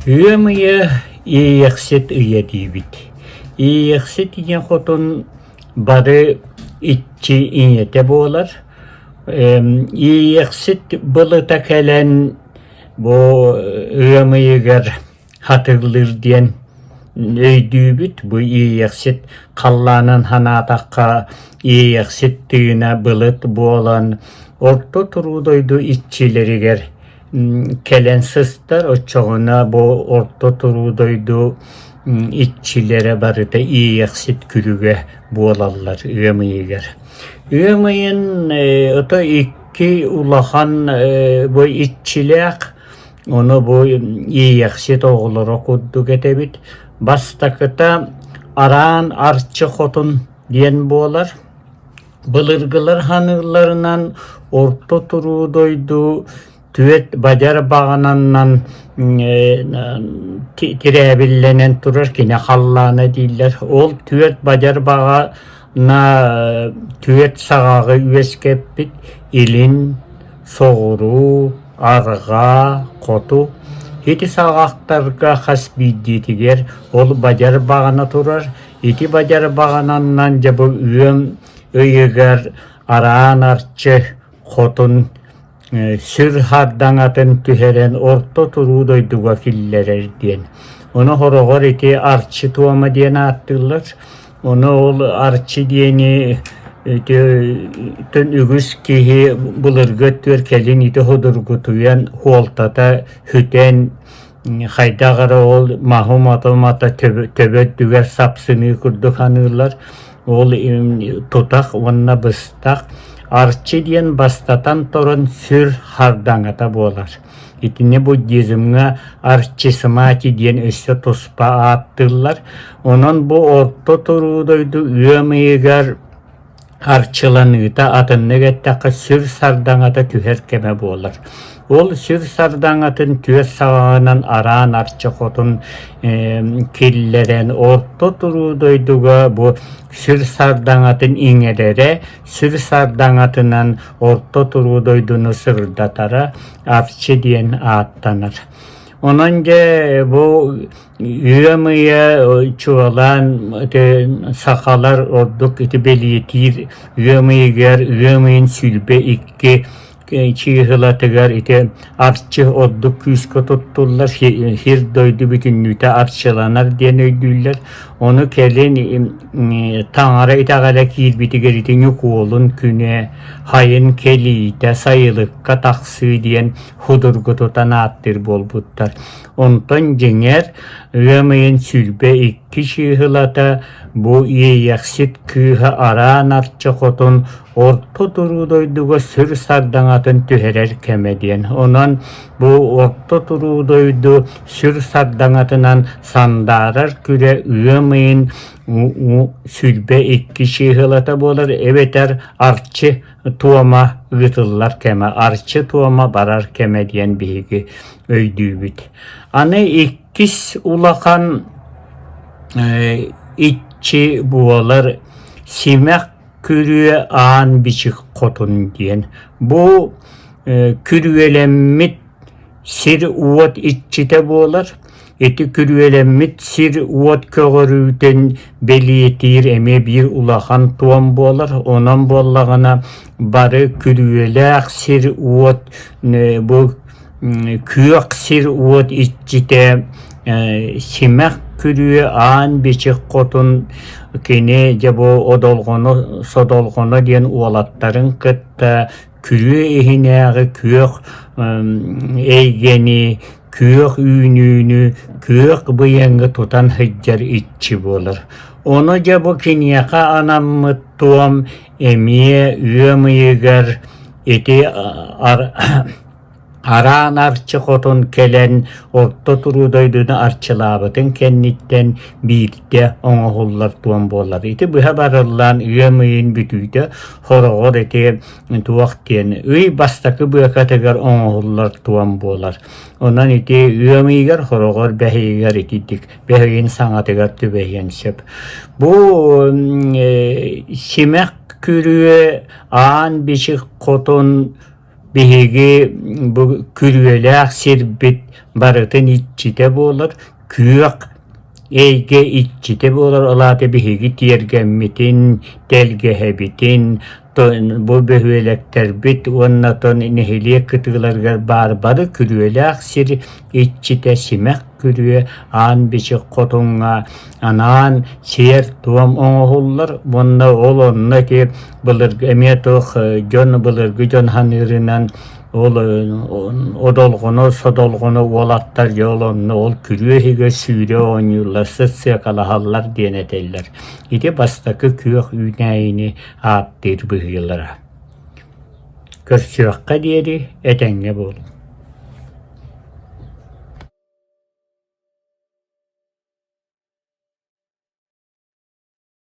Ыам ыйа Иэйэхсит ыйа диибит. Иэйэхсит ийэ хотун бары иччи ийэтэ буолар. Иэйэхсит былыта кэлэн бу ыам ыйыгар хатыллыыр диэн өйдүүбүт. Бу Иэйэхсит халлаанын санаатахха Иэйэхсит тыына былыт буолан орто туруу дойду иччилэригэр кэлэн сыстар, оччоҕуна бу орто туруу дойду иччилэрэ барыта Иэйэхсит күлүгэ буолаллар ыам ыйыгар. Ыам ыйын ото икки улахан бу иччилээх, ону бу Иэйэхсит оҕолоро курдук этэбит. Бастакыта Араан Арчы Хотун диэн буолар. Былыргылар ханыыларынан орто туруу дойду түөрт бадьар баҕананан тирээбиллэнэн турар кини халлаана дииллэр. Ол түөрт бадьар баҕана түөрт саҕаҕы үөскэппит илин, соҕуруу, арҕаа, хоту. Ити саҕахтарга хас биирдиитигэр ол бадьар баҕана турар. Ити бадьар баҕананнан дьэ бу ыам ыйыгар араан арчы хотун сүр хардаҥатын түһэрэн орто туруу дойдуга киллэрэр диэн. Ону хороҕор ити арчы туома диэн ааттыыллар. Ону ол арчы диэни ити үгүс киһи былыргы өттүгэр кэлин ити судургутуйан хуолтата сүтэн хайдах эрэ ол маһы мата төбө үрдүгэр сапсыныы курдук саныыллар. Ол тутах уонна быстах арчы диэн бастатан туран сүр хардаҥата буолар. Итини буддизмҥа арчисмати диэн өссө туспа ааттыыллар. Онон бу орто туруу дойду ыам ыйыгар арчыланыыта атыннык эттэххэ сүр сардаҥата түһэр кэмэ буолар. Ол сүр сардаҥатын түөрт саҕаҕынан араан арчы хотун киллэрэн орто туруу дойдуга бу сүр сардаҥатын иҥэрэрэ, сүр сардаҥатынан орто туруу дойдуну сырдатара арчы диэн ааттанар. Онон дьэ бу Ыам ыйа чуолаан ити сахалар ордук ити бэлиэтиир ыам ыйыгар ыам ыйын 22 чыыһылатыгар ити арчы ордук күүскэ туттуллар сир дойду бүтүннүүтэ арчыланар диэн өйдүүллэр. Ону кэлин таҥара итэҕэлэ киирбитигэр ити Ньукуолун күнэ, хайын кэлиитэ, сайылыкка тахсыы диэн судургутутан ааттыыр буолбуттар. Онтон дьиҥэр, ыам ыйын 22 чыыһылата бу Иэйэхсит кыыһа араан арчы хотун орто туруу дойдуга сүр сардаҥатын түһэрэр кэмэ диэн. Онон бу орто туруу дойду сүр сардаҥатынан сандаарар күрэ ыам ыйын 22 чыыһылата буолар эбэтэр арчы туома ыытыллар кэмэ, арчы туома барар кэмэ диэн биһиги өйдүүбүт. Аны иккис улахан иччи буолар симэх күрүө аан бичик хотун диэн. Бу күрүөлэммит сир-уот иччитэ буолар. Ити күрүөлэммит сир-уот көҕөрүүтүн бэлиэтиир эмиэ биир улахан туом буолар. Онон буоллаҕына бары күрүөлээх сир-уот бу күөх сир-уот иччитэ симэх күрүө аан бичик хотун кини дьэ бу одолҕону содолҕоно диэн уолаттарын кытта күрүө иһинээҕи күөх эйгэни, күөх үүнүүнү, күөх быйаҥы тутан сылдьар иччи буолар. Ону дьэ бу киниэхэ анаммыт туом эмиэ ыам ыйыгар ити Араан арчы хотун кэлэн орто туруу дойдуну арчылаабытын кэнниттэн биирдэ оҥоһуллар туом буолар. Ити быһа барыллаан ыам ыйын бүтүүтэ хороҕор ити туох диэн ый бастакы быакатыгар оҥоһуллар туом буолар. Онон ити ыам ыйыгар хороҕор бэс ыйыгар итинник бэс ыйын саҥатыгар түбэһиэн сөп. Бу симэх күрүө аан бичик хотун. Биһиги бу күрүөлээх сирбит барытын иччитэ буолар, күөх эйгэ иччитэ буолар, ол аата биһиги тиэргэммитин, тэлгэһэбитин, бу бөһүөлэктэрбит уонна оттон нэһилиэк кытыыларыгар баар бары күрүөлээх сир иччитэ симэх күрүө аан бичик хотуҥҥа анаан сиэр-туом оҥоһуллар уонна ол онно ити былыргы эмиэ туох дьон былыргы дьон саныырынан ол одолҕону содолҕону уолаттар дьэ ол онно ол күрүө иһигэр сүүрэ оонньууллар сыт-сыакалаһаллар диэн этэллэр. Ити бастакы күөх үүнээйини ааттыыр быһыылара. Көрсүөххэ диэри этэҥҥэ буолуҥ.